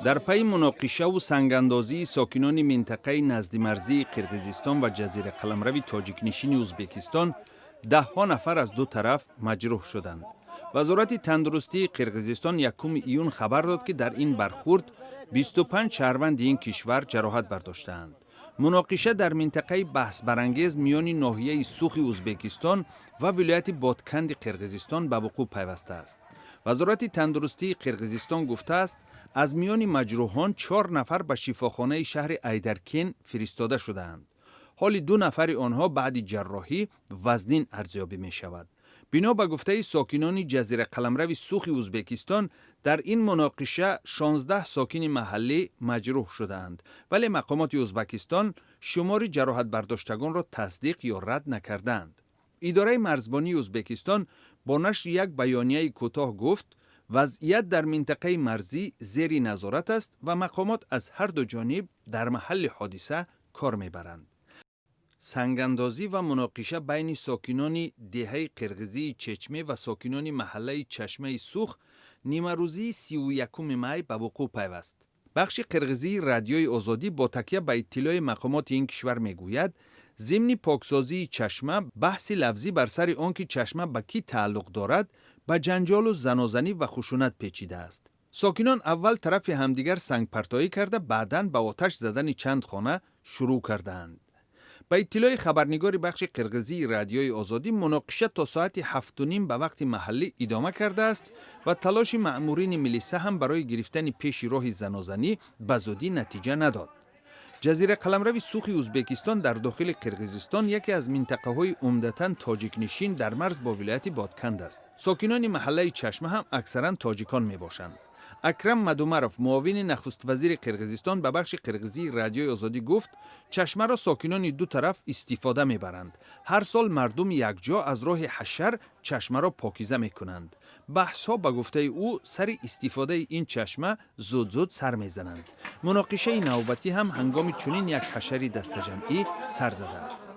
Дар пайи муноқишаву сангандозии сокинони минтақаи наздимарзии Қирғизистон ва ҷазирақаламрави тоҷикнишини Ӯзбекистон даҳҳо нафар аз ду тараф маҷрӯҳ шуданд. Вазорати тандурустии Қирғизистон 1 июн хабар дод, ки дар ин бархурд 25 шаҳрванди ин кишвар ҷароҳат бардоштаанд. Муноқиша дар минтақаи баҳсбарангез миёни ноҳияи Сухи Ӯзбекистон ва вилояти Ботканди Қирғизистон ба вуқӯъ пайвастааст. Вазорати тандурустии Қирғизистон гуфтааст, аз миёни маҷрӯҳон чор нафар ба шифохонаи шаҳри Айдаркен фиристода шудаанд. Ҳоли ду нафари онҳо баъди ҷарроҳӣ вазнин арзёбӣ мешавад. Бино ба гуфтаи сокинони ҷазирақаламрави Сухи Ӯзбекистон, дар ин муноқиша 16 сокини маҳаллӣ маҷрӯҳ шудаанд, вале мақомоти Ӯзбекистон шумори ҷароҳатбардоштагонро тасдиқ ё рад накардаанд. Идораи марзбонии Ӯзбекистон бо нашри як баёнияи кӯтоҳ гуфт, вазъият дар минтақаи марзӣ зери назорат аст ва мақомот аз ҳар ду ҷониб дар маҳалли ҳодиса кор мебаранд. Сангандозӣ ва муноқиша байни сокинони деҳаи қирғизии Чечме ва сокинони маҳаллаи Чашмаи Сух нимарӯзии 31 май ба вуқӯъ пайваст. Бахши қирғизии Радиои Озодӣ бо такя ба иттилои мақомоти ин кишвар мегӯяд, зимни поксозии чашма баҳси лафзӣ бар сари он ки чашма ба кӣ тааллуқ дорад, ба ҷанҷолу занозанӣ ва хушунат печидааст. Сокинон аввал тарафи ҳамдигар сангпартоӣ карда, баъдан ба оташ задани чанд хона шурӯъ кардаанд. Ба иттилои хабарнигори бахши қирғизии Радиои Озодӣ, муноқиша то соати 7:30 ба вақти маҳаллӣ идома кардааст ва талоши маъмурини милиса ҳам барои гирифтани пеши роҳи занозанӣ ба зудӣ натиҷа надод. Ҷазирақаламрави Сухи Ӯзбекистон дар дохили Қирғизистон яке аз минтақаҳои умдатан тоҷикнишин дар марз бо вилояти Ботканд аст. Сокинони маҳаллаи Чашма ҳам аксаран тоҷикон мебошанд. Акрам Мадумаров, муовини нахуствазири Қирғизистон, ба бахши қирғизии Радиои Озодӣ гуфт, чашмаро сокинони ду тараф истифода мебаранд. Ҳар сол мардум якҷо аз роҳи ҳашар чашмаро покиза мекунанд. Баҳсҳо, ба гуфтаи ӯ, сари истифодаи ин чашма зуд-зуд сар мезананд. Муноқишаи навбатӣ ҳам ҳангоми чунин як ҳашари дастаҷамъӣ сар задааст.